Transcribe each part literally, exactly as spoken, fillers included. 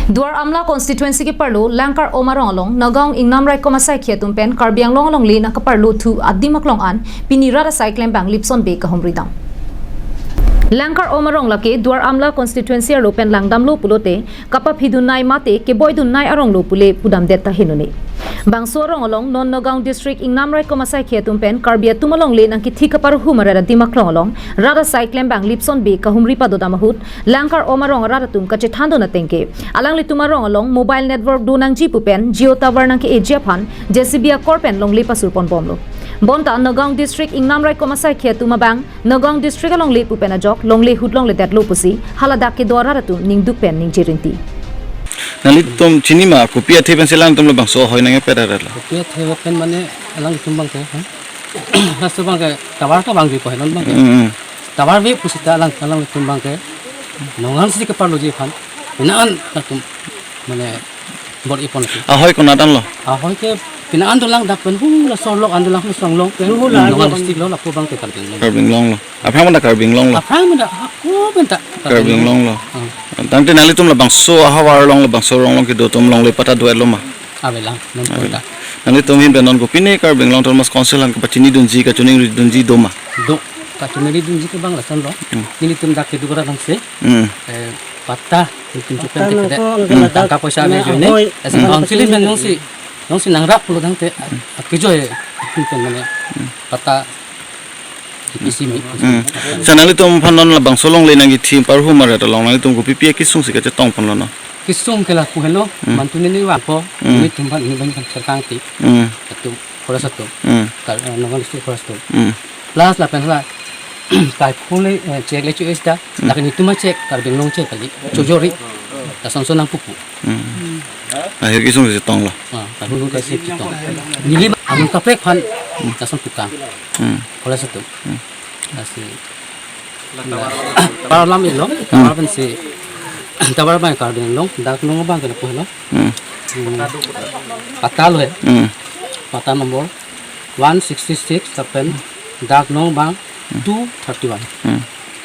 Duar Amla constituency keparlo Langkar Om arong along Nagaon Ingnam Raikom asaikhi atum pen Karbi Anglong alongle nangkeparlo thu adim aklong an pini rat asai klembang Lipson Bey kahumri dam. Langkar Om arong lake Duar Amla constituency arlo pen langdamlo pulote kapaphidun nai mate keboidun nai arong lo pule pudamdet ta henone. Bangso arong along non Nagaon district Ingnam Raikom asaikhi atum pen Karbi atum alongle nangkithi kaparhu maret adim aklong along rat asai klembang Lipson Bey kahumri padodam ahut Langkar Om arong arat atum kachethandun atengke alanglitum arong along mobile network do nangji pu pen Jio tower nangke-eji aphan J C B akor pen longle pasurpon bomlo. Bonta Nagaon district Ingnam Raikom asaikhi atum abang Nagaon district alongle pu pen ajok longle ahut longledetlo pusi haladak kedo arat atum ningduk pen ningje rinti. Nanglitum chini ma kopi athe pensi alangtum labangso ahoi nangpet arat lo? Kopi athe pen mane alangtum abangke, ha? Laso abangke tower kevangji ko henon abangke. Hmm. Tower ave pusita alang, alangtum abangke nongan si keparloji aphan. Pini an latum mane bor-ipon lagi. Ahoi konat an lo? Ahoi ke pini an dolang dak pen hu laso along an dolang hu songlong pen. Hu la Nagaon along. District lo lapu abangke Karbi Anglong. Karbi Anglong lo. Aphrang mana Karbi Anglong lo? Aphrang mana aku penta Karbi Anglong lo. Hmm. Tangte nanglitum labangso ahavar along labangso arong along kedo atum longle patta do-etlo ma? Avelang, non avelang. Penta. Nanglitum ahin pen non kopine Karbi Anglong Autonomous Council aphan kapachinidunji kachoningridunji do ma? Do, kachoningridunji ke bang lason lo. Hmm. Nelitum dak kedo arat nangsi. Hmm. Eh, patta, nelitum patta chupen tekede. Nangko, hmm. Tangka poisa ave na joine. Ahoi. Esen hmm. Council pen nongsi, nongsi nangrap pulo tangte, hmm. Akejoi, nelitum mane, hmm. Patta, isi mi. Hmm. Sa nanglitum aphan non labangso alongle nangkithi parhu maret along nanglitum kopipi akesung si kachetong ponlo non? Kesung ke lapu helo, hmm. Mantu neli vangpo, hmm. Nelitum aphan, neli abang kan serkang ti. Hmm. Atum. Forest atum. Hmm. Kar-, eh, Nagaon district forest atum. Hmm. Plus lapen hala, kai phule, eh, check le chu esta, hmm. Lapen itum a check, Karbi Anglong check kali, chojori, ta sonson nangpupu. Hmm. Ahir kesung si tonglo. Ah, ta hulu kasi chetong. Neli amun kaprek aphan, hmm. Ta son tukang. Hmm. Forest atum. Hmm. Kasi, para lam ilo, hmm. Para pensi, ta para abang Karbi Anglong, dak nong abangke lapu helo. Hmm. Hmm. Patta lo he. Hmm. Patta number one sixty six lapen dak nong abang hmm. Two thirty one. Hmm.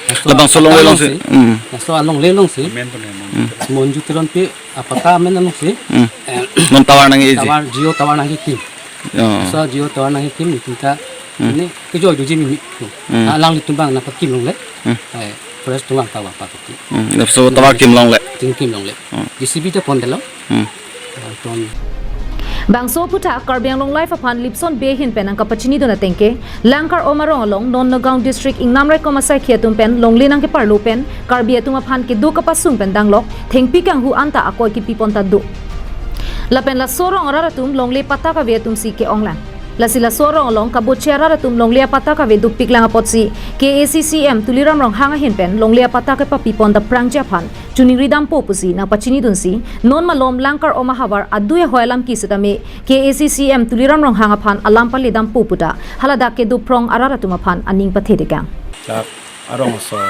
Laso labangso alongle alongsi. Hmm. Laso alongle alongsi. Hmm. Monju Teronpi apatta amen alongsi. Hmm. Eh, non tower nang-eji. Tower, Jio tower nangkikim. Oh. Laso Jio tower nangkikim nelitum ta. Hmm. Mane kejoi doji mimi. Hmm. Alanglitum abang nangpakim longle. Hmm. Eh, forest atum abang tower pakuti. Hmm. Laso tower kim longle. Tin kim longle. Hmm. J C B ta pondetlo. Hmm. Ton. Bangso aphuthak Karbi Anglong Live aphan Lipson Bey ahin pen nangkapachinidun atengke, Langkar Om arong along non Nagaon district Ingnam Raikom asaikhi atum pen longle nangkeparlo pen Karbi atum aphan kedo kapasung pen danglok thengpi kanghu anta akoi kepipon ta do. Lapen laso arong arat atum longle patta kave atumsi ke-onglang. Lasi laso arong along kaboche arat atum longle apatta kave dopiklang apotsi K A A C C M Tuliram Ronghang ahin pen longle apatta kepapipon ta prangji aphan choningri dampo pusi nangpachinidunsi, non malom Langkar Om ahavar adui ahoi alam ke setame K A A C C M Tuliram Ronghang aphan alam pale dampo puta haladak kedo phrong arat atum aphan aning pathedekang. Dak arong asor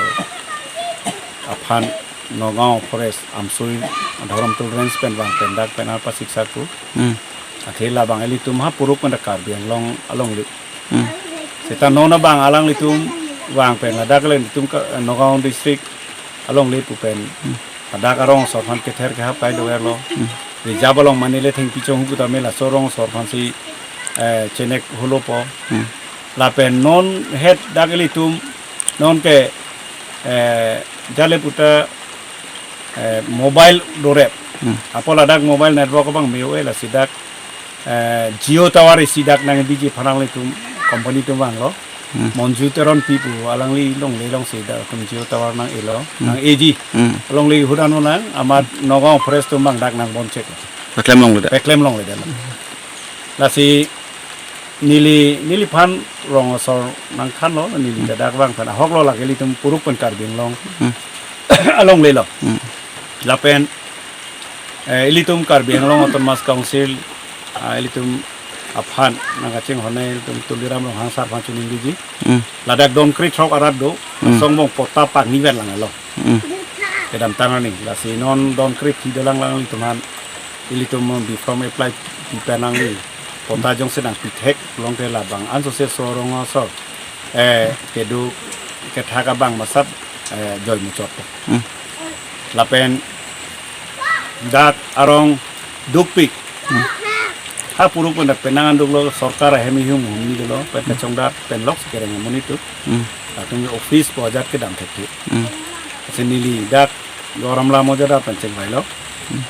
aphan Nagaon Forest Amsoi Dhorom Tool Range pen vang pen dak pen arpasiksa ku. Hmm. Athe labang ilitum ha puruk pen dak Karbi Anglong alongle. Hmm. Seta non abang alanglitum vang pen ladak le ilitum ka, Nagaon district alongle pu pen. Hmm. Ladak arong asor aphan kether kehap kai doverlo. Hmm. Reserve along mane le thengpi chonghu pu tame laso arong asor aphansi, eh, chenek holopo. Hmm. Lapen non het dak ilitum nonke, eh, jale puta, eh, mobile dorep. Hmm. Apot ladak mobile network abang me-o-e lasi dak, eh, Jio tower isi dak nang-biji aphan alanglitum company atum vanglo. Hmm. Monju Teronpi pu alangli longle alongsi dak atum Jio tower nang-elo, hmm. Nang-eji. Hmm. Alongle hudan nang amat Nagaon Forest atum abang dak nangbon chek. Paklem longledet. Paklem longledet. Lasi neli, neliphan rong asor nangthanlo, neli, hmm, ladak vang pen ahoklo lake ilitum puruk pen Karbi Anglong. Hmm. Alonglelo. Hmm. Lapen, eh, ilitum Karbi Anglong Autonomous Council, ah, ilitum aphan nangkachinghon ilitum Tuliram Ronghang sar aphan choningri ji. Hmm. Ladak don kre throk arat do, hmm, asong bong patta pangni vet lang alo. Hmm. Kedamtang arni, lasi non don kre phi dolang lang ilitum aphan, ilitum before apply pi pen nangli. Patta jongsi nangpithek, longke labang ansose so rong asor, eh, kedo kethak abang masap, eh, joi muchot. Hmm. Lapen Dak arong dukpik. Hmm. Ha puru pen dak penang anduklo, sorkar ahem ihum humni dolo, pen kachongdat pen lok kereng amonit tu. Hmm. Latum ke office pu ajat kedam thekthe. Hmm. Lasi neli dak Goramla Mojada pen chengvailo. Hmm.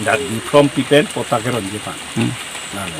Dak di from pipen pota keronji aphan. Hmm. Nalo.